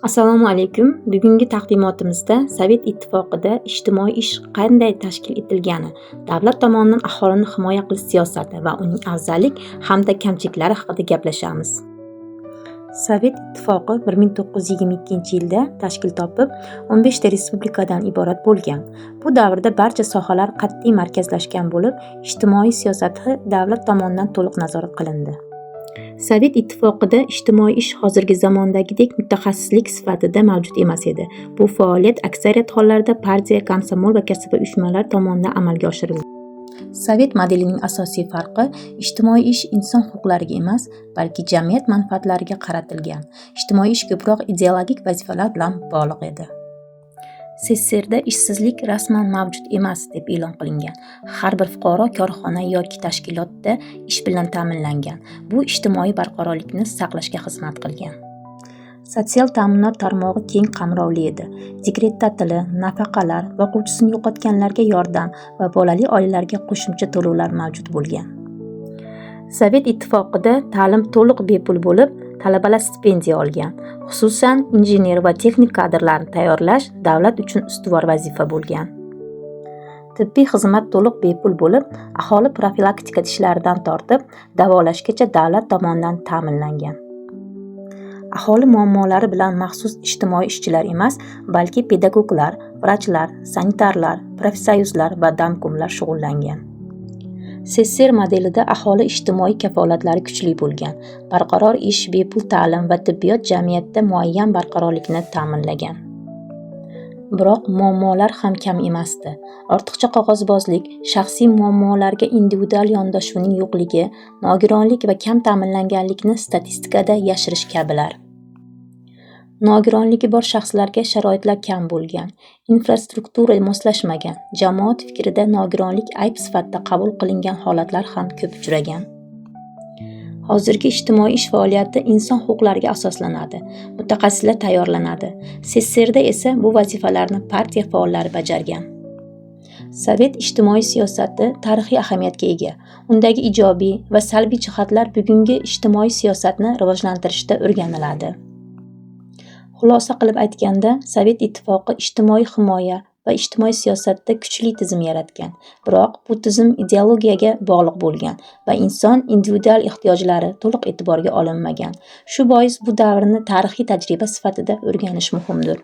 Assalomu alaykum. Bugungi taqdimotimizda Sovet Ittifoqida ijtimoiy ish qanday tashkil etilgani, davlat tomonidan aholini himoya qilish siyosati va uning afzallik hamda kamchiliklari haqida gaplashamiz. Sovet Ittifoqi 1922-yilda tashkil topib, 15 ta respublikadan iborat bo'lgan. Bu davrda barcha sohalar qat'iy markazlashgan bo'lib, ijtimoiy siyosati davlat tomonidan to'liq nazorat qilindi. Sovet Ittifoqida ijtimoiy ish hozirgi zamondagidek mutaxassislik sifatida mavjud emas edi. Bu faoliyat aksariyat hollarda partiya, komsomol va kasaba uyushmalari tomonidan amalga oshirildi. Sovet modelining asosiy farqi ijtimoiy ish inson huquqlariga emas, balki jamiyat manfaatlariga qaratilgan. Ijtimoiy ish ko'proq ideologik vazifalar bilan bog'liq edi. SSSRda ishsizlik rasman mavjud emas deb e'lon qilingan. Har bir fuqaro korxona yoki tashkilotda ish bilan ta'minlangan. Bu ijtimoiy barqarorlikni saqlashga xizmat qilgan. Sotsial ta'minot tarmog'i keng qamrovli edi. Dekret ta'tili, nafaqalar, boquvchisini yo'qotganlarga yordam va bolali oilalarga qo'shimcha to'lovlar mavjud bo'lgan. Sovet Ittifoqida ta'lim to'liq bepul bo'lib, talabalar stipendiya olgan. Xususan, injener va texnik kadrlarni tayyorlash davlat uchun ustuvor vazifa bo'lgan. Tibbiy xizmat to'liq bepul bo'lib, aholi profilaktika ishlaridan tortib davolashgacha davlat tomonidan ta'minlangan. Aholi muammolari bilan maxsus ijtimoiy ishchilar emas, balki pedagoglar, vrachlar, sanitarlar, profsoyuzlar va domkomlar shug'ullangan. SSSR modelida aholi ijtimoiy kafolatlari kuchli bo'lgan. Barqaror ish, bepul ta'lim va tibbiyot jamiyatda muayyan barqarorlikni ta'minlagan. Biroq muammolar ham kam emasdi. Ortiqcha qog'ozbozlik, shaxsiy muammolarga individual yondashuvning yo'qligi, nogironlik va kam ta'minlanganlikni statistikada yashirish kabilar. Nogironligi bor shaxslarga sharoitlar kam bo'lgan, infrastruktura moslashmagan, jamoat fikrida nogironlik ayb sifatida qabul qilingan holatlar ham ko'p uchragan. Hozirgi ijtimoiy ish faoliyati inson huquqlariga asoslanadi, mutaxassislar tayyorlanadi. SSSRda esa bu vazifalarni partiya faollari bajargan. Sovet ijtimoiy siyosati tarixiy ahamiyatga ega. Undagi ijobiy va salbiy jihatlar bugungi ijtimoiy siyosatni rivojlantirishda o'rganiladi. Xulosa qilib aytganda, Sovet Ittifoqi ijtimoiy himoya va ijtimoiy siyosatda kuchli tizim yaratgan. Biroq bu tizim ideologiyaga bog'liq bo'lgan va inson individual ehtiyojlari to'liq e'tiborga olinmagan. Shu bois bu davrni tarixiy tajriba sifatida o'rganish muhimdir.